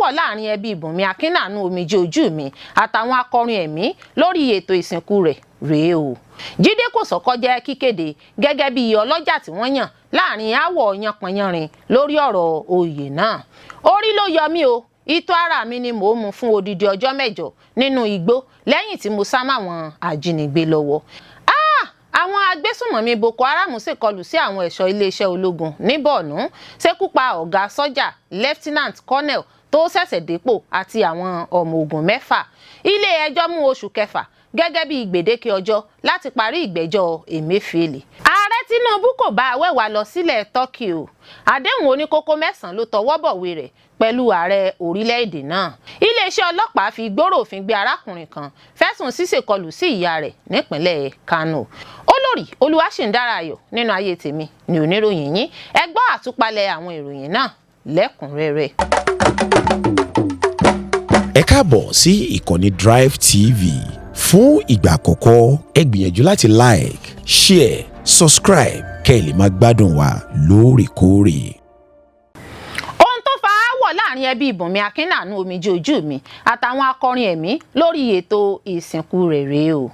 aáwọ̀ láàrin ẹbí Bùnmi Akínàánú Omijé Ojú Mi àtàwọn akọrin ẹ̀mí lórí ètò ìsìnkú rẹ̀ rèé o. Jídé Kòsọ́kọ́ jẹ́ kíkéde gẹ́gẹ́ bí ọlọ́jà tí wọ́n yàn láàrin aáwọ̀ yánpọnyánrin lórí ọ̀rọ̀ oyè náà. Orí ló yọ mí o, itọ́ ara mi ni mò ń mu fún odidi ọjọ́ 8 nínú igbó lẹ́yìn tí mo sá máwọn ajínigbé lọ́wọ́. Àwọn agbésùnmọ̀mí Boko Haram ṣèkọlù sí àwọn ẹ̀ṣọ́ iléeṣẹ́ ológun ní Borno, ṣekú pa ọ̀gá sọ́jà Lieutenant Colonel tó ṣẹ̀ṣẹ̀ dépò àti àwọn ọmọ ogun 6. Ilé ẹjọ́ mú oṣù kẹfà gẹ́gẹ́ bí gbèdéke ọjọ́ láti parí ìgbẹ́jọ́ Emefiele. Ààrẹ Tinubu kò bá Awẹ́wà lọ sílẹ̀ Turkey o. Àdéhùn oníkókó 9 ló tọwọ́ bọ̀wé rẹ̀ pẹ̀lú ààrẹ orílẹ̀-èdè náà. Iléeṣẹ́ ọlọ́pàá fi gbòòrò òfin gbé arákùnrin kan fẹ̀sùn ṣíṣèkọlù sí ìyá rẹ̀ nípínlẹ̀ Kano. Olórí Olúwaṣìndára Ayọ̀ nínú ayé tèmi ni oníròyìn yín. Ẹ gbọ́ àtúpalẹ̀ àwọn ìròyìn náà lẹ́kùnrẹ́rẹ́. Ẹ káàbọ̀ sí ìkànnì Drive TV. Fún ìgbà àkọ́kọ́, ẹ gbìyànjú láti like, share, subscribe kẹ́ ẹ lè máa gbádùn wa lóòrèkóòrè. Ohun tó fa aáwọ̀ láàrin ẹbí Bùnmi Akínàánú Omijé Ojú Mi àtàwọn akọrin ẹ̀mí lórí ètò ìsìnkú rẹ̀ rèé o.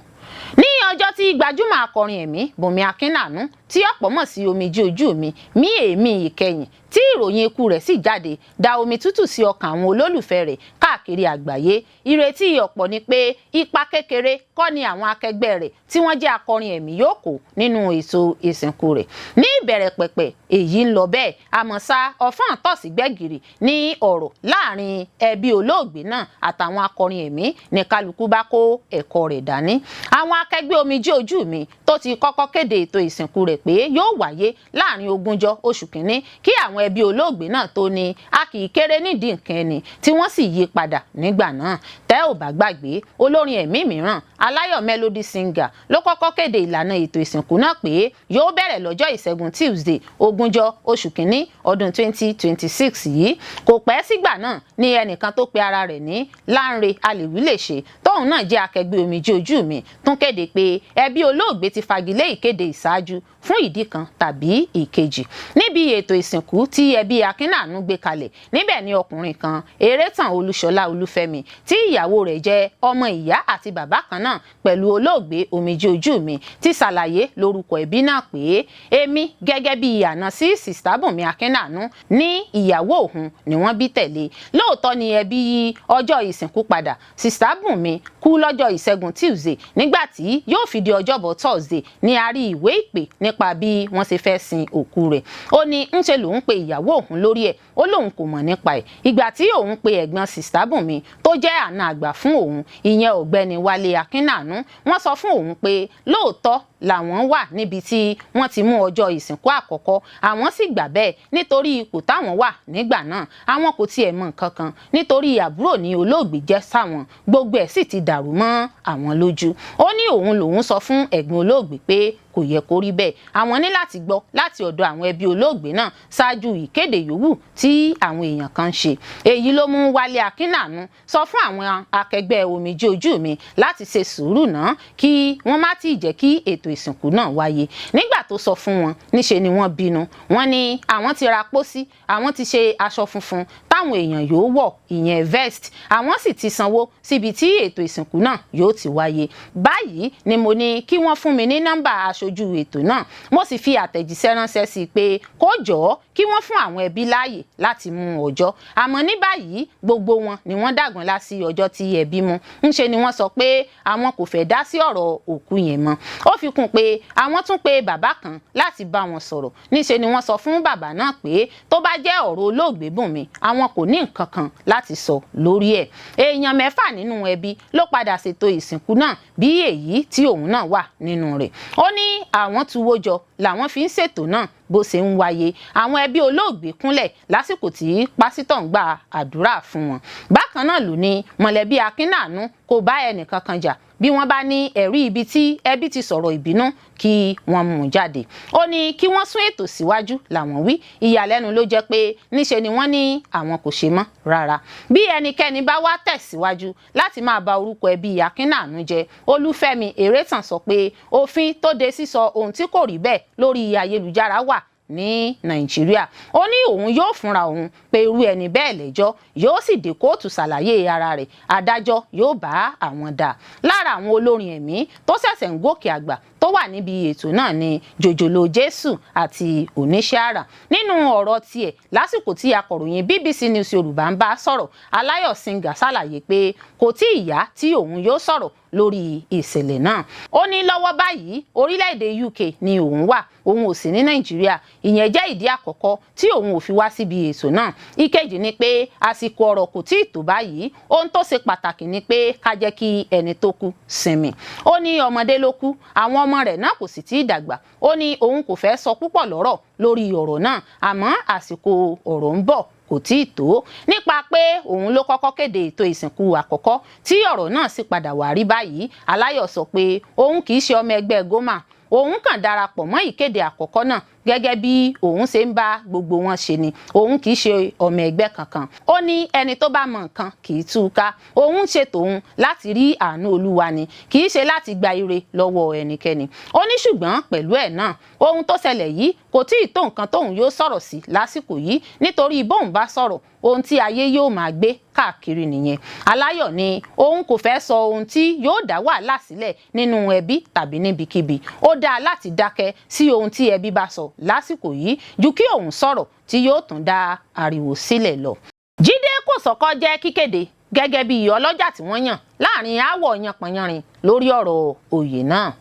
Ní ọjọ́ tí gbajúmọ̀ akọrin ẹ̀mí Bùnmi Akínàánú tí ọ̀pọ̀ mọ̀ sí Omijé Ojú Mi mí èémí ìkẹyìn, tí ìròyìn ikú rẹ̀ sì jáde, da omi tútù sí ọkàn àwọn olólùfẹ́ rẹ̀ káàkiri àgbáyé. Ìrètí ọ̀pọ̀ ni pé ipa kékeré kọ́ ni àwọn akẹgbẹ́ rẹ̀ tí wọ́n jẹ́ akọrin ẹ̀mí yóò kó nínú ètò ìsìnkú rẹ̀. Ní ìbẹ̀rẹ̀ pẹ̀pẹ̀ èyí ń lọ bẹ́ẹ̀, àmọ́ ṣá, ọ̀fọ́n tọ̀sí gbẹ̀gìrì ní ọ̀rọ̀ láàrin ẹbí olóògbé náà àtàwọn akọrin ẹ̀mí ní kálukú bá kó ẹ̀kọ́ rẹ̀ dání. Àwọn akẹgbẹ́ Omijé Ojú Mi tó ti kọ́kọ́ kéde ètò ìsìnkú rẹ̀ pé yóò wáyé láàrin 20 oṣù kínní kí àwọn ẹbí olóògbé náà tó ní a kì í kéré nídìí nǹkan ẹni, tí wọ́n sì yí padà nígbà náà. Tẹ́ ò bá gbàgbé, olórin ẹ̀mí mìíràn, Aláyọ̀ Melody Singer, ló kọ́kọ́ kéde ìlànà ètò ìsìnkú náà pé yóò bẹ̀rẹ̀ lọ́jọ́ ìṣẹ́gun Tuesday, 20 oṣù kínní ọdún 2026 yìí. Kò pẹ́ sígbà náà ní ẹnìkan tó pe ara rẹ̀ ní Lánre Alèwílèṣe, tóun náà jẹ́ akẹgbẹ́ Omijé Ojú Mi, tún kéde pé ẹbí olóògbé ti fagilé ìkéde ìṣáájú fún ìdí kan tàbí ìkejì. Níbi ètò ìsìnkú tí ẹbí Akínàánú gbé kalẹ̀ níbẹ̀ ni ọkùnrin kan, Erétàn Olúṣọlá Olúfẹ́mi, tí ìyàwó rẹ̀ jẹ́ ọmọ ìyá àti bàbá kan náà pẹ̀lú olóògbé Omijé Ojú Mi, ti ṣàlàyé lórúkọ ẹbí náà pé èmi gẹ́gẹ́ bí àna sí Sister Bùnmi Akínàánú ní ìyàwó òun ni wọ́n bí tẹ̀lé. Lóòótọ́ ni ẹbí yí ọjọ́ ìsìnkú padà. Sister Bùnmi kú lọ́jọ́ ìṣẹ́gun Tuesday. Nígbà tí yóò fi di ọjọ́bọ̀ Thursday ní a rí ìwé ìpè nípa bí wọ́n ṣe fẹ́ sin òkú rẹ̀. Ó ní ńṣe lòun pe ìyàwó òun lórí ẹ̀, ó lóun kò mọ̀ nípa ẹ̀. Ìgbà tí òun pe ẹ̀gbọ́n Sister Bùnmi tó jẹ́ àna àgbà fún òun, ìyẹn ọ̀gbẹ́ni Wálé Akínàánú, wọ́n sọ fún òun pé lóòótọ́ làwọn wà níbi tí wọ́n ti mú ọjọ́ ìsìnkú àkọ́kọ́, àwọn sì gbà bẹ́ẹ̀ nítorí ipò táwọn wà nígbà náà, àwọn kò tiẹ̀ mọ̀ nǹkan kan nítorí àbúrò ní olóògbé jẹ́ sáwọn, gbogbo ẹ̀ sì ti dàrú mọ́ àwọn lójú. Ó ní òun lòun sọ fún ẹ̀gbọ́n olóògbé pé kò yẹ kó rí bẹ́ẹ̀, àwọn ní láti gbọ́ láti ọ̀dọ̀ àwọn ẹbí olóògbé náà ṣáájú ìkéde yòówù tí àwọn èèyàn kan ń ṣe. Èyí ló mú Wálé Akínàánú sọ fún àwọn akẹgbẹ́ Omijé Ojú Mi láti ṣe sùúrù náà, kí wọ́n má tí ì jẹ́ kí ètò ìsìnkú náà wáyé. Nígbà tó sọ fún wọn, níṣe ni wọ́n bínú. Wọ́n ní àwọn ti ra pósí, àwọn ti ṣe aṣọ funfun táwọn èèyàn yóò wọ̀, ìyẹn vest, àwọn sì ti sanwó síbi tí ètò ìsìnkú náà yóò ti wáyé. Báyìí ni mo ní kí wọ́n fún mi ní nọ́mbà aṣojú ètò náà, mo sì fi àtẹ̀jíṣẹ́ ránṣẹ́ sí i pé kó jọ̀ọ́, kí wọ́n fún àwọn ẹbí láàyè láti mú ọjọ́. Àmọ́ ní báyìí, gbogbo wọn ni wọ́n dàgúnlá sí ọjọ́ tí ẹbí mú. Ńṣe ni wọ́n sọ pé àwọn kò fẹ́ dá sí ọ̀rọ̀ òkú yẹn mọ́. Ó fi kún pé àwọn tún pe bàbá kan láti bá wọn sọ̀rọ̀. Níṣe ni wọ́n sọ fún bàbá náà pé tó bá jẹ́ ọ̀rọ̀ olóògbé Bùnmi, àwọn kò ní nǹkan kan láti sọ lórí ẹ̀. Èèyàn 6 nínú ẹbí ló padà ṣètò ìsìnkú náà, bí èyí tí òun náà wà nínú rẹ̀. Ó ní àwọn tuwó jọ làwọn fi ń ṣètò náà bó ṣe ń wáyé. Àwọn ẹbí olóògbé kúnlẹ̀ lásìkò tí pásítọ̀ ń gba àdúrà fún wọn. Bákan náà ló ní mọ̀lẹ́bí Akínàánú kò bá ẹnìkankan jà. Bí wọ́n bá ní ẹ̀rí ibi tí ẹbí ti sọ̀rọ̀ ìbínú, kí wọ́n mú un jáde. Ó ní kí wọ́n sún ètò síwájú làwọn wí. Ìyàlẹ́nu ló jẹ́ pé níṣe ni wọ́n ní àwọn kò ṣe mọ́ rárá. Bí ẹnikẹ́ni bá wá tẹ̀síwájú láti máa ba orúkọ ẹbí Akínàánú jẹ́, Olúfẹ́mi Erétàn sọ pé òfin tó de sísọ ohun tí kò rí bẹ́ẹ̀ lórí ayélujára wà. Ní Nàìjíríà, ó ní òun yóò fúnra òun pé irú ẹni bẹ́ẹ̀ lẹ́jọ́, yóò sì dé kóòtù ṣàlàyé ara rẹ̀, adájọ́ yóò bá àwọn dà. Lára àwọn olórin ẹ̀mí tó ṣẹ̀ṣẹ̀ ń gòkè àgbà tó wà níbi ètò náà ni Jòjòló Jésù àti Oníṣẹ́ Àrà. Nínú ọ̀rọ̀ tiẹ̀ lásìkò tí akọ̀ròyìn BBC News Yorùbá ń bá sọ̀rọ̀, Aláyọ̀ Singer ṣàlàyé pé kò tí ì yá tí òun yóò sọ̀rọ̀ lórí ìṣẹ̀lẹ̀ náà. Ó ní lọ́wọ́ báyìí, orílẹ̀-èdè UK ni òun wà, òun ò sí ní Nàìjíríà. Ìyẹn jẹ́ ìdí àkọ́kọ́ tí òun ò fi wá síbi ètò náà. Ìkejì ni pé àsìkò ọ̀rọ̀ kò tí ì tó báyìí. Ohun tó ṣe pàtàkì ni pé ká jẹ́ kí ẹni tó kú sinmi. Ó ní ọmọdé ló kú, àwọn ọmọ rẹ̀ náà kò sì tí ì dàgbà. Ó ní òun kò fẹ́ sọ púpọ̀ lọ́rọ̀ lórí ọ̀rọ̀ náà, àmọ́ àsìkò ọ̀rọ̀ ń bọ̀, kò tí ì tó. Nípa pé òun ló kọ́kọ́ kéde ètò ìsìnkú àkọ́kọ́ tí ọ̀rọ̀ náà sì padà wá rí báyìí, Aláyọ̀ sọ pé òun kì í ṣe ọmọ ẹgbẹ́ GOMA, òun kàn darapọ̀ mọ́ ìkéde àkọ́kọ́ náà gẹ́gẹ́ bí òun ṣe ń bá gbogbo wọn ṣe ni, òun kì í ṣe ọmọ ẹgbẹ́ kankan. Ó ní ẹni tó bá mọ nǹkan kì í tú ká. Òun ṣe tòun láti rí àánú Olúwa ni, kì í ṣe láti gba ire lọ́wọ́ ẹnikẹ́ni. Ó ní ṣùgbọ́n pẹ̀lú ẹ̀ náà, ohun tó ṣẹlẹ̀ yìí kò tí ì tó nǹkan tóun yóò sọ̀rọ̀ sí lásìkò yìí, nítorí bóun bá sọ̀rọ̀, ohun tí ayé yóò máa gbé káàkiri nìyẹn. Aláyọ̀ ni òun kò fẹ́ sọ ohun tí yóò dá wàhálà sílẹ̀ nínú ẹbí tàbí níbikíbi. Ó dáa láti dákẹ́ sí ohun tí ẹbí bá sọ lásìkò yìí ju kí òun sọ̀rọ̀ tí yóò tún dá ariwo sílẹ̀ lọ. Jídé Kòsọ́kọ́ jẹ́ kíkéde gẹ́gẹ́ bí ọlọ́jà tí wọ́n yàn láàrin aáwọ̀ yanpanyanrin lórí ọ̀rọ̀ oyè náà.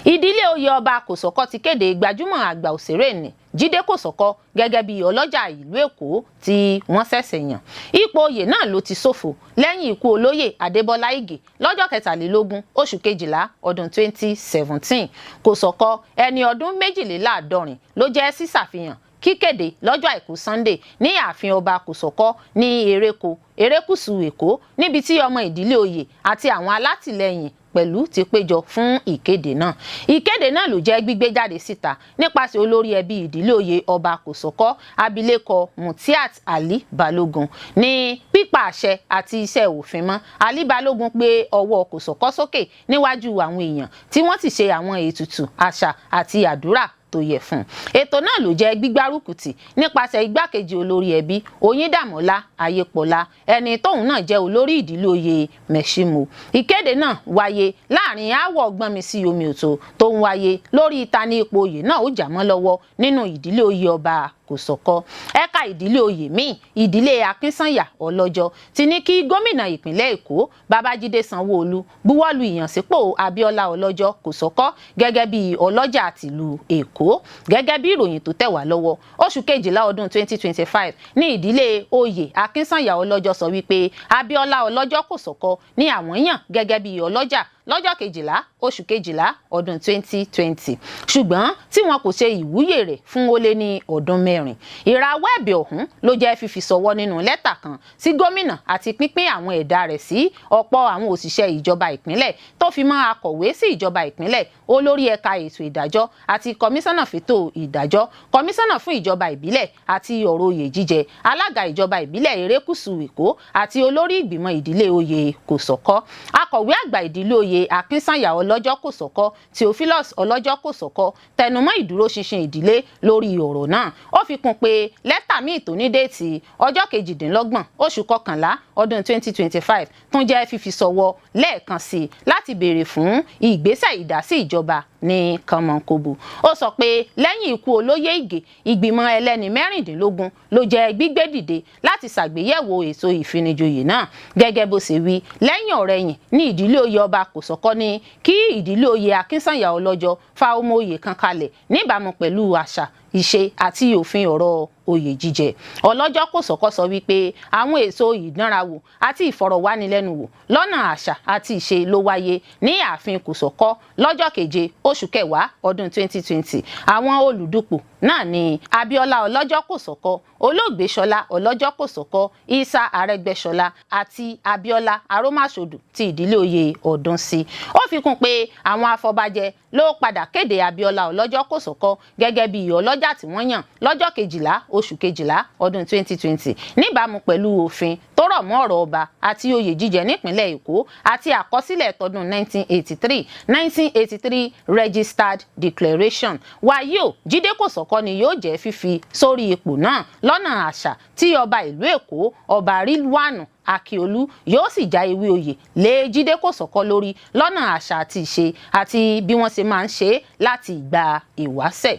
Ìdílé oyè ọba Kòsọ́kọ́ ti kéde gbajúmọ̀ àgbà òṣèré ní Jídé Kòsọ́kọ́ gẹ́gẹ́ bí ọlọ́jà ìlú Èkó tí wọ́n ṣẹ̀ṣẹ̀ yàn. Ipò oyè náà ló ti ṣòfò lẹ́yìn ikú olóyè Adébọ́lá Ìgè lọ́jọ́ 23 oṣù kejìlá ọdún 2017. Kòsọ́kọ́, ẹni ọdún 72, ló jẹ́ sísàfihàn kíkéde lọ́jọ́ Àìkú Sunday ní ààfin ọba Kòsọ́kọ́ ní Ereko, erékùṣù Èkó, níbi tí ọmọ ìdílé oyè àti àwọn alátìlẹyìn pẹ̀lú ti péjọ fún ìkéde náà. Ìkéde náà ló jẹ́ gbígbé jáde síta nípasẹ̀ olórí ẹbí ìdílé oyè ọba Kòsọ́kọ́, abilékọ Mutiat Ali Balógun. Ní pípa àṣẹ àti iṣẹ́ òfin mọ́, Ali Balógun gbé ọwọ́ Kòsọ́kọ́ sókè níwájú àwọn èèyàn, tí wọ́n sì ṣe àwọn ètùtù àṣà àti àdúrà tó yẹ fún un. Ètò náà ló jẹ́ gbígbárùkùtì nípasẹ̀ igbákejì olórí ẹbí, Oyíndàmọ́lá Ayépọ̀lá, ẹni tóun náà jẹ́ olórí ìdílé oyè Mẹ̀ṣímù. Ìkéde náà wáyé láàrin aáwọ̀ gbọ́nmi sí omi òtó tó ń wáyé lórí ìta ní ipò oyè náà ó jà mọ́ lọ́wọ́ nínú ìdílé oyè ọba Kòsọ́kọ́. Ẹ̀ka ìdílé oyè míì, ìdílé Akínsànyà Ọlọ́jọ́, ti ní kí gómìnà ìpínlẹ̀ Èkó Babájídé Sanwó-Olú buwọ́lu ìyànsípò Abíọ́lá Ọlọ́jọ́ Kòsọ́kọ́ gẹ́gẹ́ bí ọlọ́jà tìlú Èkó. Gẹ́gẹ́ bí ìròyìn tó tẹ̀ wá lọ́wọ́, oṣù kejìlá ọdún 2025 ní ìdílé oyè Akínsànyà Ọlọ́jọ́ sọ wípé Abíọ́lá Ọlọ́jọ́ Kòsọ́kọ́ ní àwọn yàn gẹ́gẹ́ bí ọlọ́jà lọ́jọ́ 12 oṣù kejìlá ọdún 2020, ṣùgbọ́n tí wọn kò ṣe ìwúyè rẹ̀ fún ó lé ní ọdún 4. Ìrawọ́ ẹ̀bẹ̀ ọ̀hún ló jẹ́ fífi sọwọ́ nínú lẹ́tà kan sí gómìnà àti pínpín àwọn ẹ̀dà rẹ̀ sí ọ̀pọ̀ àwọn òṣìṣẹ́ ìjọba ìpínlẹ̀, tó fi mọ́ akọ̀wé sí ìjọba ìpínlẹ̀, olórí ẹ̀ka ètò ìdájọ́ àti kọmíṣánná fétò ìdájọ́, kọmíṣánná fún ìjọba ìbílẹ̀ àti ọ̀rọ̀ oyè jíjẹ, alága ìjọba ìbílẹ̀ erékùṣù Èkó àti olórí ìgbìmọ̀ ìdílé oyè Kòsọ́kọ́. Akọ̀wé àgbà ìdílé oyè Akínsànyà Ọlọ́jọ́ Kòsọ́kọ́, Theophilus Ọlọ́jọ́ Kòsọ́kọ́, tẹnumọ́ ìdúróṣinṣin ìdílé lórí ọ̀rọ̀ náà. Ó fi kún pé lẹ́tà míì tó ní déètì ọjọ́ 28 oṣù kọkànlá ọdún 2025 tún jẹ́ fífi sọwọ́ lẹ́ẹ̀kan sí i láti béèrè fún ìgbésẹ̀ ìdásí ìjọba ní kànmọ́nkóbó. Ó sọ pé lẹ́yìn ikú olóyè Ìgè, ìgbìmọ̀ ẹlẹ́ni 16 ló jẹ́ gbígbé dìde láti ṣàgbéyẹ̀wò ètò ìfinijoyè náà. Gẹ́gẹ́ bó ṣe wí, lẹ́yìn ọ̀rẹ̀yìn ní ìdílé oyè ọba Kòsọ́kọ́ ní kí ìdílé oyè Akínsànyà Ọlọ́jọ́ fa ọmọ oyè kan kalẹ̀ níbàámu pẹ̀lú àṣà, ìṣe àti òfin ọ̀rọ̀ oyè jíjẹ. Ọlọ́jọ́ Kòsọ́kọ́ sọ wípé àwọn èso ìdánrawò àti ìfọ̀rọ̀wánilẹ́nuwò lọ́nà àṣà àti ìṣe ló wáyé ní ààfin Kòsọ́kọ́ lọ́jọ́ 7 oṣù kẹwàá ọdún 2020. Àwọn olùdupò náà ni Abíọ́lá Ọlọ́jọ́ Kòsọ́kọ́, olóògbé Ṣọlá Ọlọ́jọ́ Kòsọ́kọ́, Isa Arẹ́gbẹ́ṣọlá àti Abíọ́lá Arómàṣọdù ti ìdílé oyè Ọ̀dúnsí. Ó fi kún pé àwọn afọbajẹ ló padà kéde Abíọ́lá Ọlọ́jọ́ Kòsọ́kọ́ gẹ́gẹ́ bí ọlọ́jà tí wọ́n yàn lọ́jọ́ 12 oṣù kejìlá ọdún 2020 níbàámu pẹ̀lú òfin tó rọ̀ mọ́ ọ̀rọ̀ ọba àti oyè jíjẹ nípìnlẹ̀ Èkó àti àkọsílẹ̀ tọdún 1983, 1983 Registered Declaration. Wàyí o, Jídé Kòsọ́kọ́ ni yóò jẹ́ fífi sórí ipò náà lọ́nà àṣà, tí ọba ìlú Èkó, Ọba Rilwanu Akíolú, yóò sì já ewé oyè lé Jídé Kòsọ́kọ́ lórí lọ́nà àṣà àti ìṣe àti bí wọ́n ṣe máa ń ṣe é láti ìgbà ìwáṣẹ̀.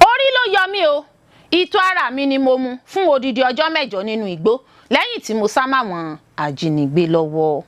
Orí ló yọ mí o. Ìtọ̀ ara mi ni mo mu fún odidi ọjọ́ 8 nínú igbó lẹ́yìn tí mo sá máwọn ajínigbé lọ́wọ́.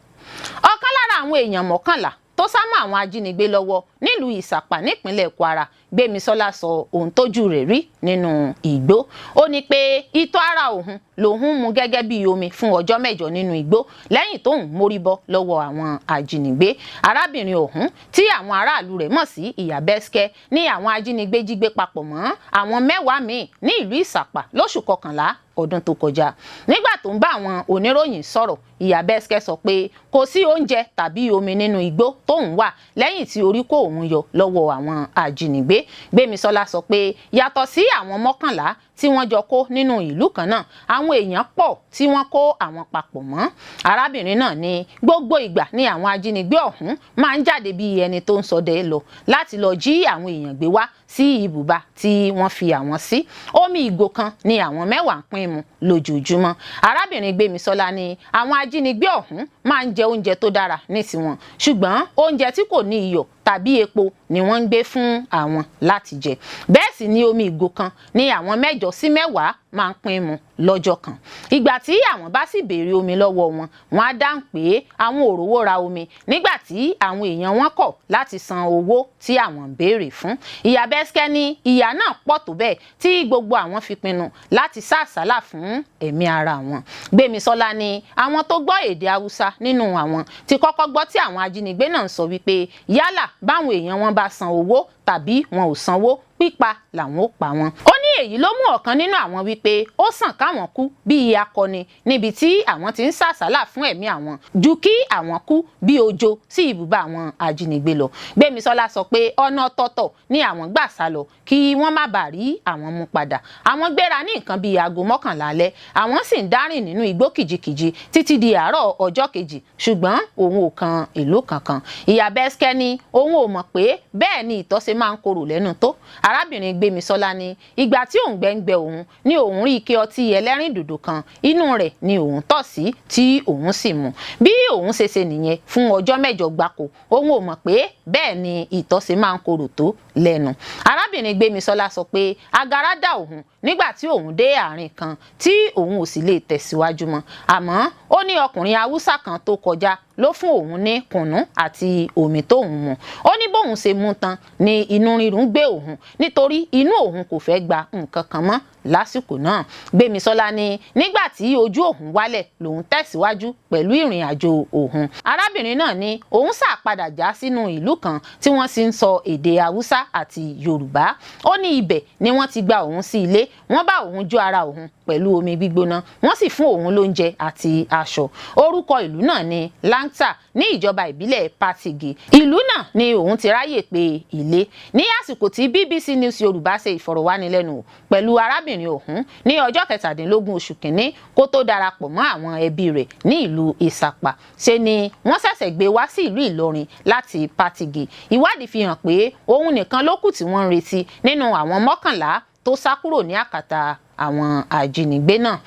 Ọ̀kan lára àwọn èèyàn 11 tó sá mọ́ àwọn ajínigbé lọ́wọ́ nílùú Ìsàpà nípínlẹ̀ Kwara, Gbémisọ́lá, sọ ohun tójú rẹ̀ rí nínú igbó. Ó ní pé ìtọ̀ ara òun lòun mu gẹ́gẹ́ bí omi fún ọjọ́ 8 nínú igbó lẹ́yìn tóun mórí bọ́ lọ́wọ́ àwọn ajínigbé. Arábìnrin ọ̀hún, tí àwọn aráàlú rẹ̀ mọ̀ sí Ìyá Bẹ́sikẹ́, ní àwọn ajínigbé jí gbé papọ̀ mọ́ àwọn 10 míì ní ìlú Ìsàpà lóṣù kọkànlá ọdún tó kọjá. Nígbà tó ń bá àwọn oníròyìn sọ̀rọ̀, Ìyá Bẹ́sikẹ́ sọ pé kò sí oúnjẹ tàbí omi nínú igbó tóun wà lẹ́yìn tí orí kó òun yọ lọ́wọ́ àwọn ajínigbé. Gbémisọ́lá sọ pé yàtọ̀ sí àwọn 11 tí wọ́n jọ kó nínú ìlú kan náà, àwọn èèyàn pọ̀ tí wọ́n kó àwọn papọ̀ mọ́. Arábìnrin náà ní gbogbo ìgbà ní àwọn ajínigbé ọ̀hún máa ń jáde bí ẹni tó ń ṣọdẹ lọ láti lọ jí àwọn èèyàn gbé wá sí ibùba tí wọ́n fi àwọn sí. Omi ìgò kan ni àwọn 10 ń pín mu lójoojúmọ́. Arábìnrin Gbémisọ́lá ní àwọn ajínigbé ọ̀hún máa ń jẹ oúnjẹ tó dára ní tiwọn, ṣùgbọ́n oúnjẹ tí kò ní iyọ̀ tàbí epo ni wọ́n ń gbé fún àwọn láti jẹ. Bẹ́ẹ̀ sì ni omi ìgò kan ní àwọn 8 sí 10 máa ń pín mu lọ́jọ́ kan. Ìgbà tí àwọn bá sì béèrè omi lọ́wọ́ wọn, wọ́n á dáhùn pé àwọn ò rówó ra omi nígbà tí àwọn èèyàn wọn kọ̀ láti san owó tí àwọn ń béèrè fún. Ìyá Bẹ́sikẹ́ ní ìyà náà pọ̀ tó bẹ́ẹ̀ tí gbogbo àwọn fi pinnu láti sá àsálà fún ẹ̀mí ara wọn. Gbémisọ́lá ní àwọn tó gbọ́ èdè Haúsá nínú àwọn ti kọ́kọ́ gbọ́ tí àwọn ajínigbé náà ń sọ wípé yálà báwọn èèyàn wọn bá san owó tàbí wọn ò sanwó, pípa làwọn ó pa wọn. Ó ní èyí ló mú ọ̀kan nínú àwọn wípé ó sàn káwọn kú bíi akọni níbi tí àwọn ti ń sàsálà fún ẹ̀mí àwọn ju kí àwọn kú bí ojo sí ibùba àwọn ajínigbé lọ. Gbémisọ́lá sọ pé ọ̀nà ọ̀tọ̀ọ̀tọ̀ ni àwọn gbà sá lọ kí wọ́n má bàa rí àwọn mú padà. Àwọn gbéra ní nǹkan bíi aago 11 alẹ́, àwọn sì ń dárìn nínú igbó kìjikìji títí di àárọ̀ ọjọ́ kejì, ṣùgbọ́n òun ò kan ìlú kankan. Ìyá Bẹ́sikẹ́ ní òun ò mọ̀ pé bẹ́ẹ̀ ni ìtọ̀ ṣe máa ń korò lẹ́nu tó. Arábìnrin Gbémisọ́lá ní ìgbà tí òun gbẹ́ngbẹ́ òun ní òun rí ike ọtí ẹlẹ́rìndòdò kan, inú rẹ̀ ni òun tọ̀ sí tí òun sì mu. Bí òun ṣe ṣe nìyẹn fún ọjọ́ 8 gbáko. Òun ò mọ̀ pé bẹ́ẹ̀ ni ìtọ̀ ṣe máa ń korò tó lẹ́nu. Arábìnrin Gbémisọ́lá sọ pé agara dà òun nígbà tí òun dé àárín kan tí òun ò sì lè tẹ̀síwájú mọ́, àmọ́ ó ní ọkùnrin Haúsá kan tó kọjá ló fún òun ní kùnú àti omi tóun mu. Ó ní bóun ṣe mú tán ni inú rírun gbé òun, nítorí inú òun kò fẹ́ gba nǹkan kan mọ́ lásìkò náà. Gbémisọ́lá ní nígbà tí ojú òun wálẹ̀ lòun tẹ̀síwájú pẹ̀lú ìrìn àjò òun. Arábìnrin náà ní òun ṣàpadà já sínú ìlú kan tí wọ́n sì ń sọ èdè Haúsá àti Yorùbá. Ó ní ibẹ̀ ni wọ́n ti gba òun sí ilé, wọ́n bá òun jó ara òun pẹ̀lú omi gbígbóná, wọ́n sì fún òun lóúnjẹ àti aṣọ. Orúkọ ìlú náà ní Langta ní ìjọba ìbílẹ̀ Patigi. Ìlú náà ni òun ti ráyè pé ilé. Ní àsìkò tí BBC News Yorùbá ṣe ìfọ̀rọ̀wánilẹ́nuwò pẹ̀lú arábìnrin ọ̀hún ní ọjọ́ 17 oṣù kínní kó tó darapọ̀ mọ́ àwọn ẹbí rẹ̀ ní ìlú Ìsàpà, ṣe ni wọ́n ṣẹ̀ṣẹ̀ gbé wá sí ìlú Ìlọrin láti Patigi. Ìwádìí fi hàn pé òun nìkan ló kù tí wọ́n ń retí nínú àwọn 11 tó sá kúrò ní àkàtà àwọn ajínigbé náà.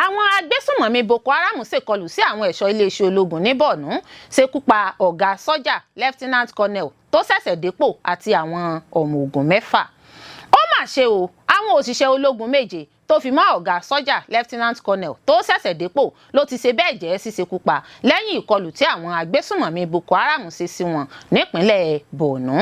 Àwọn agbésùnmọ̀mí Boko Haram ṣèkọlù sí àwọn ẹ̀ṣọ́ iléeṣẹ́ ológun ní Borno, ṣekú pa ọ̀gá sọ́jà Lieutenant Colonel tó ṣẹ̀ṣẹ̀ dépò àti àwọn ọmọ ogun 6. Ó mà ṣe o, àwọn òṣìṣẹ́ ológun 7 tó fi mọ́ ọ̀gá sọ́jà Lieutenant Colonel tó ṣẹ̀ṣẹ̀ dépò ló ti ṣe bẹ́ẹ̀ jẹ́ ṣíṣekú pa lẹ́yìn ìkọlù tí àwọn agbésùnmọ̀mí Boko Haram ṣe sí wọn nípínlẹ̀ Borno.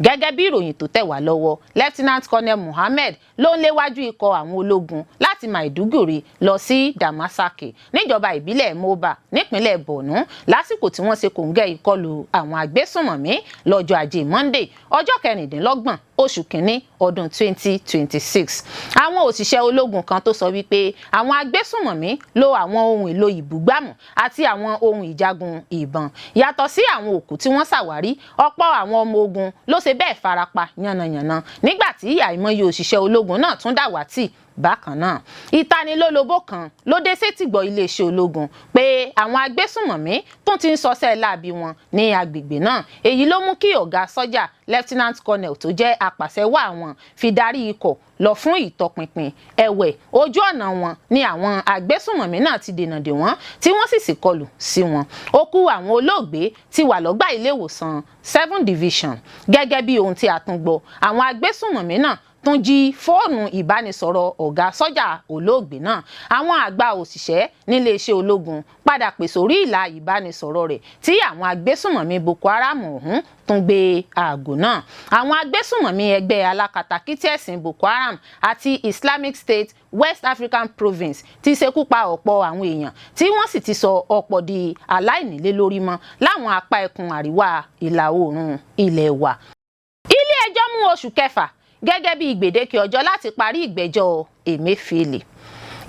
Gẹ́gẹ́ bí ìròyìn tó tẹ̀ wá lọ́wọ́, Lieutenant Colonel Muhammed ló ń léwájú ikọ̀ àwọn ológun láti Maiduguri lọ sí Damasaki níjọba ìbílẹ̀ Moba nípínlẹ̀ Borno lásìkò tí wọ́n ṣe kòńgẹ́ ìkọlù àwọn agbésùnmọ̀mí lọ́jọ́ Ajé Monday, ọjọ́ 26 oṣù kínní ọdún 2026. Àwọn òṣìṣẹ́ ológun kan tó sọ wípé àwọn agbésùnmọ̀mí lo àwọn ohun èlò ìbúgbàmù àti àwọn ohun ìjagun ìbọn. Yàtọ̀ sí àwọn òkú tí wọ́n ṣàwárí, ọ̀pọ̀ àwọn ọmọ ogun ló ṣe bẹ́ẹ̀ farapa yánnayànna nígbà tí àìmọye òṣìṣẹ́ ológun náà tún dàwátì. Bákan náà, ìtanilólobó kan ló dé sétìgbọ́ iléeṣẹ́ ológun pé àwọn agbésùnmọ̀mí tún ti ń sọsẹ́ láabi wọn ní agbègbè náà. Èyí ló mú kí ọ̀gá sọ́jà, Lieutenant Colonel tó jẹ́ apàṣẹwàá wọn, fi darí ikọ̀ lọ fún ìtọpinpin. Ẹ̀wẹ̀, ojú ọ̀nà wọn ni àwọn agbésùnmọ̀mí náà ti dènà dè wọ́n, tí wọ́n sì kọlù sí wọn. Òkú àwọn olóògbé ti wà lọ́gbà ilé ìwòsàn 7 Division. Gẹ́gẹ́ bí ohun tí a tún gbọ́, àwọn agbésùnmọ̀mí náà tún jí fóònù ìbánisọ̀rọ̀ ọ̀gá sọ́jà olóògbé náà. Àwọn àgbà òṣìṣẹ́ níléeṣẹ́ ológun padà pè sórí ìlà ìbánisọ̀rọ̀ rẹ̀ tí àwọn agbésùnmọ̀mí Boko Haram ọ̀hún tún gbé aago náà. Àwọn agbésùnmọ̀mí ẹgbẹ́ alákatakítí ẹ̀sìn Boko Haram àti Islamic State West African Province ti ṣekú pa ọ̀pọ̀ àwọn èèyàn, tí wọ́n sì ti sọ ọ̀pọ̀ di aláìnílé lórí mọ́ láwọn apá ẹkùn àríwá ìlà oòrùn ilẹ̀ wa. Ilé ẹjọ́ mú oṣù kẹfà gẹ́gẹ́ bí gbèdéke ọjọ́ láti parí ìgbẹ́jọ́ Emefiele.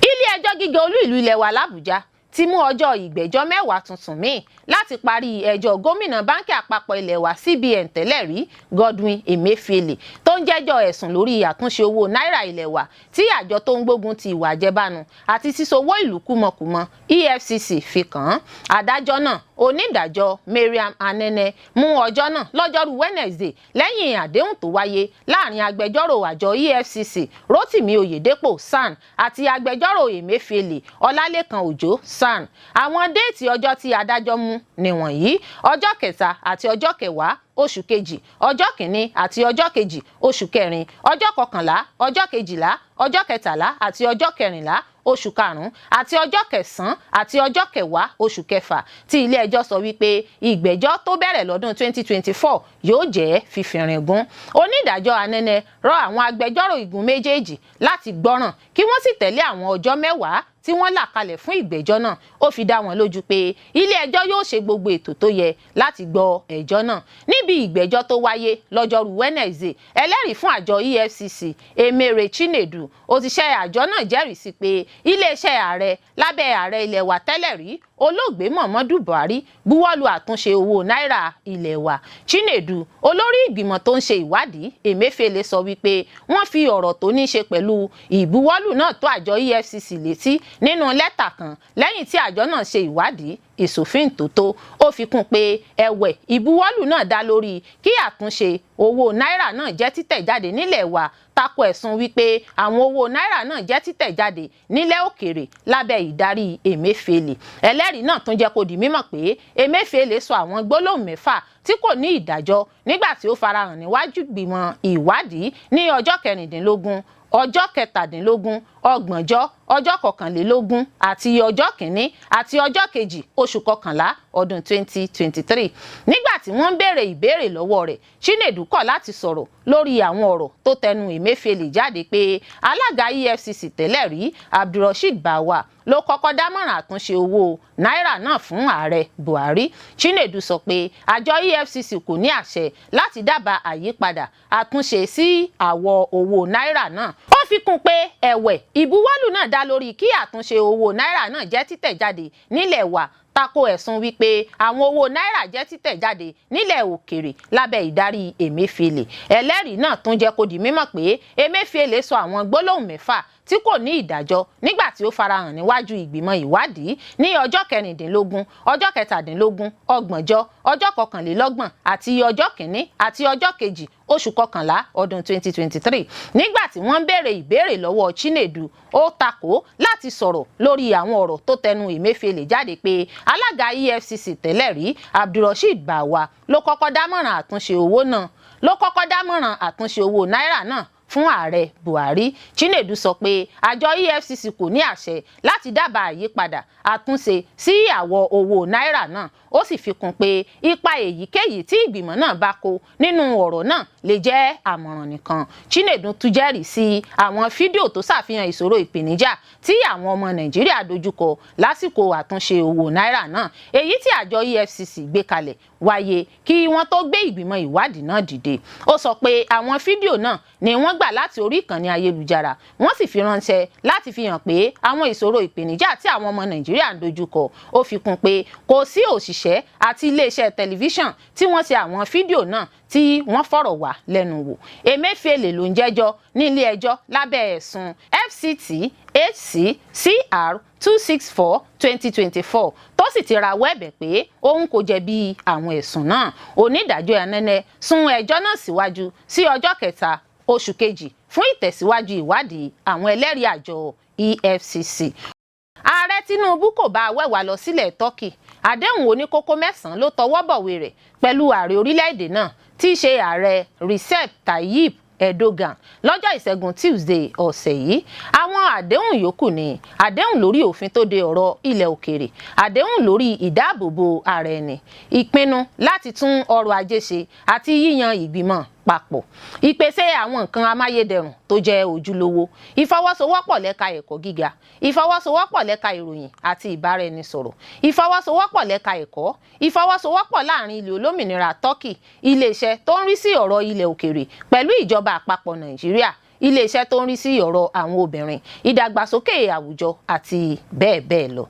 Ilé ẹjọ́ gíga olú ìlú ilẹ̀ wa l'Àbújá ti mú ọjọ́ ìgbẹ́jọ́ 10 tuntun míì láti parí ẹjọ́ gómìnà báńkì àpapọ̀ ilẹ̀ wa, CBN tẹ́lẹ̀ rí, Godwin Emefiele, tó ń jẹ́jọ́ ẹ̀sùn lórí àtúnṣe owó náírà ilẹ̀ wa tí àjọ tó ń gbógun ti ìwà àjẹbánu àti sísowó ìlú kúmọkùmọ, EFCC, fi kàn án. Adájọ́ náà, onídàájọ́ Mariam Anene, mú ọjọ́ náà lọ́jọ́rú Wednesday lẹ́yìn àdéhùn tó wáyé láàrin agbẹjọ́rò àjọ EFCC, Rotimi Oyedepo SAN, àti agbẹjọ́rò Emefiele, Ọlálékan Òjó SAN. Àwọn déètì ọjọ́ tí adájọ́ mú nìwọ̀nyí: ọjọ́ 3 àti ọjọ́ 10 oṣù kejì, ọjọ́ 1 àti ọjọ́ 2 oṣù kẹrin, ọjọ́ 11, ọjọ́ 12, ọjọ́ 13 àti ọjọ́ 14 oṣù karùn-ún, àti ọjọ́ 9 àti ọjọ́ 10 oṣù kẹfà, tí ilé-ẹjọ́ sọ wípé ìgbẹ́jọ́ tó bẹ̀rẹ̀ lọ́dún 2024 yóò jẹ́ fífìrìngún. Onídàájọ́ Anene rọ àwọn agbẹjọ́rò igun méjèèjì láti gbọ́ràn kí wọ́n sì tẹ̀lé àwọn ọjọ́ 10 tí wọ́n là kalẹ̀ fún ìgbẹ́jọ́ náà. Ó fi dá wọn lójú pé ilé-ẹjọ́ yóò ṣe gbogbo ètò tó yẹ láti gbọ́ ẹjọ́ náà. Níbi ìgbẹ́jọ́ tó wáyé lọ́jọ́rú Wednesday, ẹlẹ́rìí fún àjọ EFCC, Emere Chinedu, òṣìṣẹ́ àjọ náà, jẹ́rìí sí pé iléeṣẹ́ ààrẹ lábẹ́ ààrẹ ilẹ̀ wa tẹ́lẹ̀ rí, olóògbé Muhammadu Buhari, buwọ́lu àtúnṣe owó náírà ilẹ̀ wa. Chinedu, olórí ìgbìmọ̀ tó ń ṣe ìwádìí Emefiele, sọ wípé wọ́n fi ọ̀rọ̀ tó ní í ṣe pẹ̀lú ìbuwọ́lù náà tó àjọ EFCC létí nínú lẹ́tà kan lẹ́yìn tí àjọ náà ṣe ìwádìí ìsòfin-tótó. Ó fi kún pé ẹ̀wẹ̀, ìbuwọ́lù náà dá lórí kí àtúnṣe owó náírà náà jẹ́ títẹ̀ jáde nílẹ̀ wa, tako ẹ̀sùn wípé àwọn owó náírà náà jẹ́ títẹ̀ jáde nílẹ̀ òkèèrè lábẹ́ ìdarí Emefiele. Ẹlẹ́rìí náà tún jẹ́ kó di mímọ̀ pé Emefiele sọ àwọn gbólóhùn mẹ́fà tí kò ní ìdájọ́ nígbà tí ó farahàn níwájú ìgbìmọ̀ ìwádìí ní ọjọ́ 16, ọjọ́ 17, 30, ọjọ́ 21 àti ọjọ́ 1 àti ọjọ́ 2 oṣù kọkànlá ọdún 2023. Nígbà tí wọ́n ń béèrè ìbéèrè lọ́wọ́ rẹ̀, Chinedu kọ̀ láti sọ̀rọ̀ lórí àwọn ọ̀rọ̀ tó tẹnu Emefiele jáde pé alága EFCC tẹ́lẹ̀ rí, Abdulrasheed Bawa, ló kọ́kọ́ dámọ̀ràn àtúnṣe owó náírà náà fún ààrẹ Buhari. Chinedu sọ pé àjọ EFCC kò ní àṣẹ láti dábàá àyípadà àtúnṣe sí àwọ̀ owó náírà náà. Ó fi kún pé ẹ̀wẹ̀, ìbuwọ́lù náà dá lórí kí àtúnṣe owó náírà náà jẹ́ títẹ̀ jáde nílẹ̀ wa, tako ẹ̀sùn wípé àwọn owó náírà jẹ́ títẹ̀ jáde nílẹ̀ òkèrè lábẹ́ ìdarí Emefiele. Ẹlẹ́rìí náà tún jẹ́ kó di mímọ̀ pé Emefiele sọ àwọn gbólóhùn mẹ́fà tí kò ní ìdájọ́ nígbà tí ó farahàn níwájú ìgbìmọ̀ ìwádìí ní ọjọ́ 16, ọjọ́ 17, 30, ọjọ́ 31 àti ọjọ́ 1 àti ọjọ́ 2 oṣù kọkànlá ọdún 2023. Nígbà tí wọ́n ń béèrè ìbéèrè lọ́wọ́ Chinedu, ó takò láti sọ̀rọ̀ lórí àwọn ọ̀rọ̀ tó tẹnu Emefiele jáde pé alága EFCC tẹ́lẹ̀ rí, Abdulrasheed Bawa, ló kọ́kọ́ dámọ̀ràn àtúnṣe owó náà ló kọ́kọ́ dámọ̀ràn àtúnṣe owó náírà náà fún ààrẹ Buhari. Chinedu sọ pé àjọ EFCC kò ní àṣẹ láti dábàá àyípadà àtúnṣe sí àwọ̀ owó náírà náà. Ó sì fi kún pé ipa èyíkéyìí tí ìgbìmọ̀ náà bá kó nínú ọ̀rọ̀ náà lè jẹ́ àmọ̀ràn nìkan. Chinedu tún jẹ́rìí sí àwọn fídíò tó ṣàfihàn ìṣòro ìpèníjà tí àwọn ọmọ Nàìjíríà dojúkọ lásìkò àtúnṣe owó náírà náà, èyí tí àjọ EFCC gbé kalẹ̀ wáyé kí wọ́n tó gbé ìgbìmọ̀ ìwádìí náà dìde. Ó sọ pé àwọn fídíò náà ni wọ́n gbà láti orí ìkànnì ayélujára, wọ́n sì fi ránṣẹ́ láti fi hàn pé àwọn ìṣòro ìpèníjà tí àwọn ọmọ Nàìjíríà ń dojúkọ. Ó fi kún pé kò sí òṣìṣẹ́ àti iléeṣẹ́ tẹlifíṣàn tí wọ́n ṣe àwọn fídíò náà tí wọ́n fọ̀rọ̀ wá lẹ́nu wò. Emefiele ló ń jẹ́jọ́ ní ilé ẹjọ́ lábẹ́ ẹ̀sùn FCT HC CR 264/2024, tó sì ti rawọ́ ẹ̀bẹ̀ pé òun kò jẹ̀bi àwọn ẹ̀sùn náà. Onídàájọ́ Anene sún ẹjọ́ náà síwájú sí ọjọ́ 3 oṣù kejì fún ìtẹ̀síwájú ìwádìí àwọn ẹlẹ́rìí àjọ EFCC. Ààrẹ Tinubu kò bá awẹ́wà lọ sílẹ̀ Turkey. Àdéhùn oníkókó 9 ló tọwọ́ bọ̀wé rẹ̀ pẹ̀lú ààrẹ orílẹ̀-èdè náà, tí í ṣe Ààrẹ Recep Tayyip Erdogan, lọ́jọ́ Ìṣẹ́gun Tuesday ọ̀sẹ̀ yìí. Àwọn àdéhùn yòókù ni àdéhùn lórí òfin tó de ọ̀rọ̀ ilẹ̀ òkèèrè, àdéhùn lórí ìdáàbòbò ara ẹni, ìpinnu láti tún ọrọ̀ ajé ṣe àti yíyan ìgbìmọ̀ papọ̀, ìpèsè àwọn nǹkan amáyédẹrùn tó jẹ́ ojúlówó, ìfọwọ́sowọ́pọ̀ lẹ́ka ẹ̀kọ́ gíga, ìfọwọ́sowọ́pọ̀ lẹ́ka ìròyìn àti ìbáraẹnisọ̀rọ̀, ìfọwọ́sowọ́pọ̀ lẹ́ka ẹ̀kọ́, ìfọwọ́sowọ́pọ̀ láàrin ilẹ̀ olómìnira Turkey, iléeṣẹ́ tó ń rí sí ọ̀rọ̀ ilẹ̀ òkèèrè pẹ̀lú ìjọba àpapọ̀ Nàìjíríà, iléeṣẹ́ tó ń rí sí ọ̀rọ̀ àwọn obìnrin, ìdàgbàsókè àwùjọ àti bẹ́ẹ̀ bẹ́ẹ̀ lọ.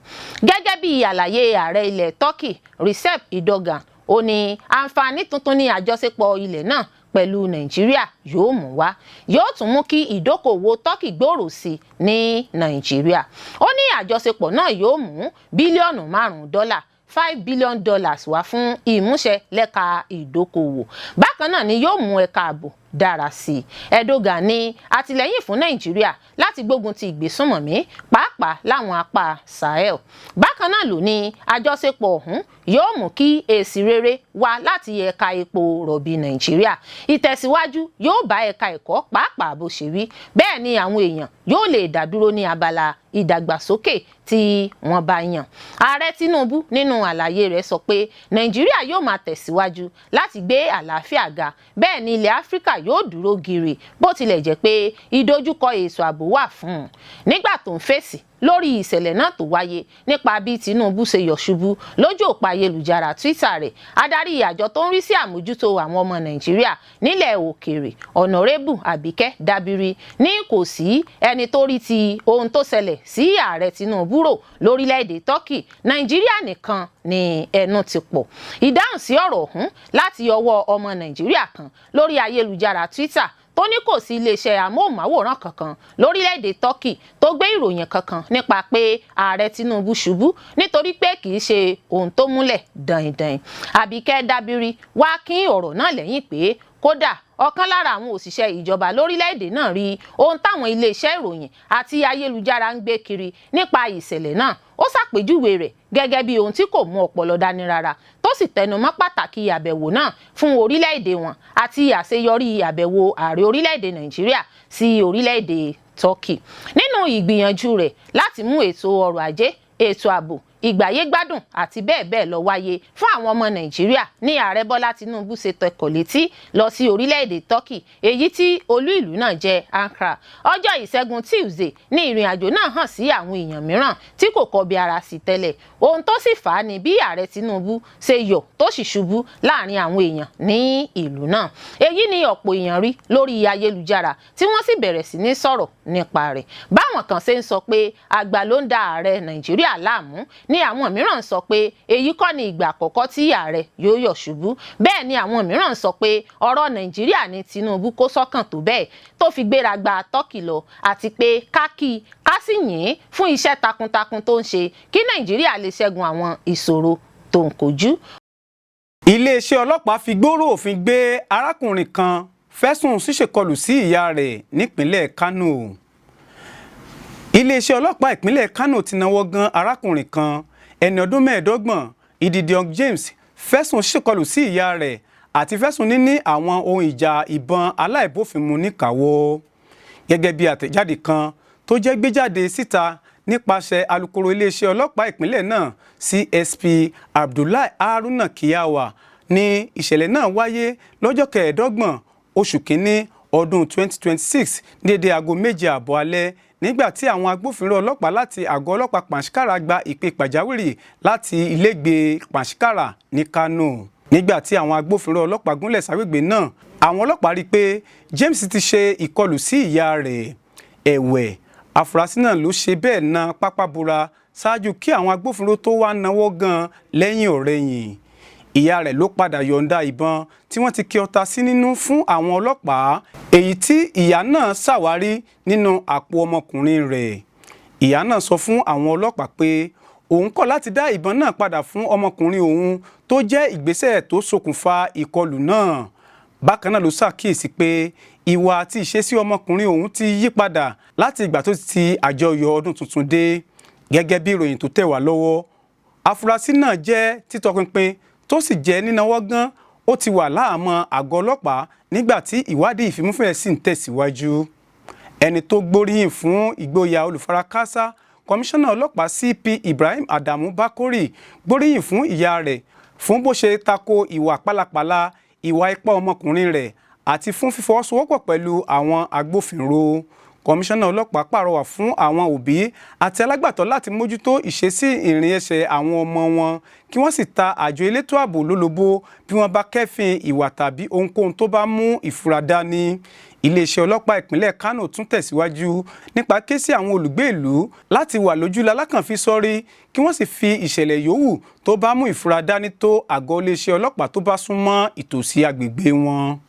Gẹ́gẹ́ bí àlàyé ààrẹ ilẹ̀ Turkey Recep Erdogan, ó ní àǹfààní tuntun ní àjọṣepọ̀ ilẹ̀ náà pẹ̀lú Nàìjíríà yóò mú wá, yóò tún mú kí ìdókòwò Turkey gbòòrò sí ní Nàìjíríà. Ó ní àjọṣepọ̀ náà yóò mú bílíọ̀nù 5 dọ́là, $5 billion, wá fún ìmúṣẹ lẹ́ka ìdókòwò. Bákan náà ni yóò mú ẹ̀ka ààbò dára sí i. Erdogan ní àtìlẹ́yìn fún Nàìjíríà láti gbógun ti ìgbésùnmọ̀mí, pàápàá láwọn apá Sahel. Bákan náà ló ní àjọṣepọ̀ ọ̀hún yóò mú kí èsì rere wá láti ẹ̀ka epo rọ̀bì Nàìjíríà, ìtẹ̀síwájú yóò bá ẹ̀ka ẹ̀kọ́, pàápàá bó ṣe wí. Bẹ́ẹ̀ ni àwọn èèyàn yóò lè dádúró ní abala ìdàgbàsókè tí wọ́n bá yàn. Ààrẹ Tinubu nínú àlàyé rẹ̀ sọ pé Nàìjíríà yóò máa tẹ̀síwájú láti gbé àlàáfíà ga, bẹ́ẹ̀ ni ilẹ̀ Áfíríkà yóò dúró gírí, bó tilẹ̀ jẹ́ pé ìdojúkọ ètò ààbò wà fún un. Nígbà tó ń fèsì lórí ìṣẹ̀lẹ̀ náà tó wáyé nípa bí Tinubu ṣe yọ̀ ṣubú lójú òpó ayélujára Twitter rẹ̀, adarí àjọ tó ń rí sí àmójútó àwọn ọmọ Nàìjíríà nílẹ̀ òkèèrè, Ọ̀nàrẹ́bù Àbíkẹ́ Dábírí, ní kò sí ẹni tó rí ti ohun tó ṣẹlẹ̀ sí Ààrẹ Tinubu rò lórílẹ̀‐èdè Turkey, Nàìjíríà nìkan ni ẹnu ti pọ̀. Ìdáhùn sí ọ̀rọ̀ ọ̀hún láti ọwọ́ ọmọ Nàìjíríà kan lórí ayélujára Twitter tó ní kò sí iléeṣẹ́ amóhùnmáwòrán kankan lórílẹ̀‐èdè Turkey tó gbé ìròyìn kankan nípa pé Ààrẹ Tinubu ṣubú, nítorí pé kì í ṣe ohun tó múlẹ̀ daindain. Àbíkẹ́ Dábírí wá kín ọ̀rọ̀ náà lẹ́yìn pé kódà ọ̀kan lára àwọn òṣìṣẹ́ ìjọba lórílẹ̀‐èdè náà rí ohun táwọn iléeṣẹ́ ìròyìn àti ayélujára ń gbé kiri nípa ìṣẹ̀lẹ̀ náà. Ó ṣàpèjúwe rẹ̀ gẹ́gẹ́ bí ohun tí kò mú ọpọlọ dání rárá, tó sì tẹnumọ́ pàtàkì àbẹ̀wò náà fún orílẹ̀-èdè wọn àti àṣeyọrí àbẹ̀wò ààrẹ orílẹ̀-èdè Nàìjíríà sí orílẹ̀-èdè Turkey nínú ìgbìyànjú rẹ̀ láti mú ètò ọrọ̀ ajé, ètò ààbò, ìgbáyégbádùn àti bẹ́ẹ̀ bẹ́ẹ̀ lọ wáyé fún àwọn ọmọ Nàìjíríà ní Ààrẹ Bọ́lá Tinubu ṣe tẹkọ̀ létí lọ sí orílẹ̀-èdè Turkey, èyí tí olú ìlú náà jẹ́ Ankara. Ọjọ́ Ìṣẹ́gun Tuesday ní ìrìn àjò náà hàn sí àwọn èèyàn mìíràn tí kò kọbi ara sí tẹ́lẹ̀. Ohun tó sì fà á ni bí Ààrẹ Tinubu ṣe yọ̀ tó sì ṣubú láàrin àwọn èèyàn ní ìlú náà. Èyí ni ọ̀pọ̀ èèyàn rí lórí ayélujára tí wọ́n sì bẹ̀rẹ̀ sí ní sọ̀rọ̀ nípa rẹ̀. Báwọn kan ṣe ń sọ pé àgbà ló ń da ààrẹ Nàìjíríà láàmú ní àwọn mìíràn sọ pé èyí kọ́ ni ìgbà àkọ́kọ́ tí ààrẹ yóò yọ̀ ṣubú. Bẹ́ẹ̀ ni àwọn mìíràn sọ pé ọ̀rọ̀ Nàìjíríà ní Tinubu kó sọ́kàn tó bẹ́ẹ̀ tó fi gbéra gba Turkey lọ, àti pé kákì ká sì yìn ín fún iṣẹ́ takuntakun tó ń ṣe kí Nàìjíríà lè ṣẹ́gun àwọn ìṣòro tó ń kojú. Iléeṣẹ́ ọlọ́pàá fi gbòòrò òfin gbé arákùnrin kan fẹ̀sùn ṣíṣèkọlù sí ìyá rẹ̀ nípínlẹ̀ Kánò. Iléeṣẹ́ ọlọ́pàá ìpínlẹ̀ Kánò ti náwó gan arákùnrin kan, ẹni ọdún 25, Ididiong James, fẹ̀sùn ṣíṣèkọlù sí ìyá rẹ̀ àti fẹ̀sùn níní àwọn ohun ìjà ìbọn aláìbófinmu níkàáwọ́. Gẹ́gẹ́ bí àtẹ̀jáde kan tó jẹ́ gbéjáde síta nípasẹ̀ alukoro iléeṣẹ́ ọlọ́pàá ìpínlẹ̀ náà, CSP Abdullahi Haruna Kiyawa, ní ìṣẹ̀lẹ̀ náà wáyé lọ́jọ́ 25 oṣù kínní ọdún 2026 ní dédé aago 7:30 alẹ́, nígbà tí àwọn agbófinró ọlọ́pàá láti àgọ́ ọlọ́pàá Panṣíkàrà gba ìpè pàjáwìrì láti ilégbèé Panṣíkàrà ní Kánò. Nígbà tí àwọn agbófinró ọlọ́pàá gúnlẹ̀ ságbègbè náà, àwọn ọlọ́pàá rí i pé James ti ṣe ìkọlù sí ìyá rẹ̀. Ẹ̀wẹ̀, afurasí náà ló ṣe bẹ́ẹ̀ na pápá bora ṣáájú kí àwọn agbófinró tó wá náwó gan lẹ́yìn ọ̀rẹ̀yìn. Ìyá rẹ̀ ló padà yọ̀ǹda ìbọn tí wọ́n ti kí ọta sí nínú fún àwọn ọlọ́pàá, èyí tí ìyá náà ṣàwárí nínú àpò ọmọkùnrin rẹ̀. Ìyá náà sọ fún àwọn ọlọ́pàá pé òun kọ̀ láti dá ìbọn náà padà fún ọmọkùnrin òun, tó jẹ́ ìgbésẹ̀ tó ṣokùnfà ìkọlù náà. Bákan náà ló ṣàkíyèsí pé ìwà àti ìṣesí ọmọkùnrin òun ti yí padà láti ìgbà tó ti àjọyọ̀ ọdún tuntun dé. Gẹ́gẹ́ bí ìròyìn tó tẹ̀ wá lọ́wọ́, afurasí náà jẹ́ títọpinpin tó sì jẹ́ nínáwọ́ gan. Ó ti wà láhàámọ́ àgọ́ ọlọ́pàá nígbà tí ìwádìí ìfimúfẹ́ sì ń tẹ̀síwájú. Ẹni tó gbóríyìn fún ìgboyà olùfarakásá, kọmíṣánná ọlọ́pàá CP Ibrahim Adamu Bakori, gbóríyìn fún ìyá rẹ̀ fún bó ṣe tako ìwà pálapàla, ìwà ipá ọmọkùnrin rẹ̀ àti fún fífọwọ́sowọ́pọ̀ pẹ̀lú àwọn agbófinró. Kọmíṣánná ọlọ́pàá pàrọwà fún àwọn òbí àti alágbàtọ́ láti mójútó ìṣesí ìrìn ẹsẹ̀ àwọn ọmọ wọn, kí wọ́n sì ta àjọ elétò ààbò lólobó bí wọ́n bá kẹ́fìn ìwà tàbí ohunkóhun tó bá mú ìfura dání. Iléeṣẹ́ ọlọ́pàá ìpínlẹ̀ Kánò tún tẹ̀síwájú nípa ké sí àwọn olùgbé ìlú láti wà lójú lalákànfi sọ́rí, kí wọ́n sì fi ìṣẹ̀lẹ̀ yòówù tó bá mú ìfura dání tó àgọ́ iléeṣẹ́ ọlọ́pàá tó bá súnmọ́ ìtòsí agbègbè wọn.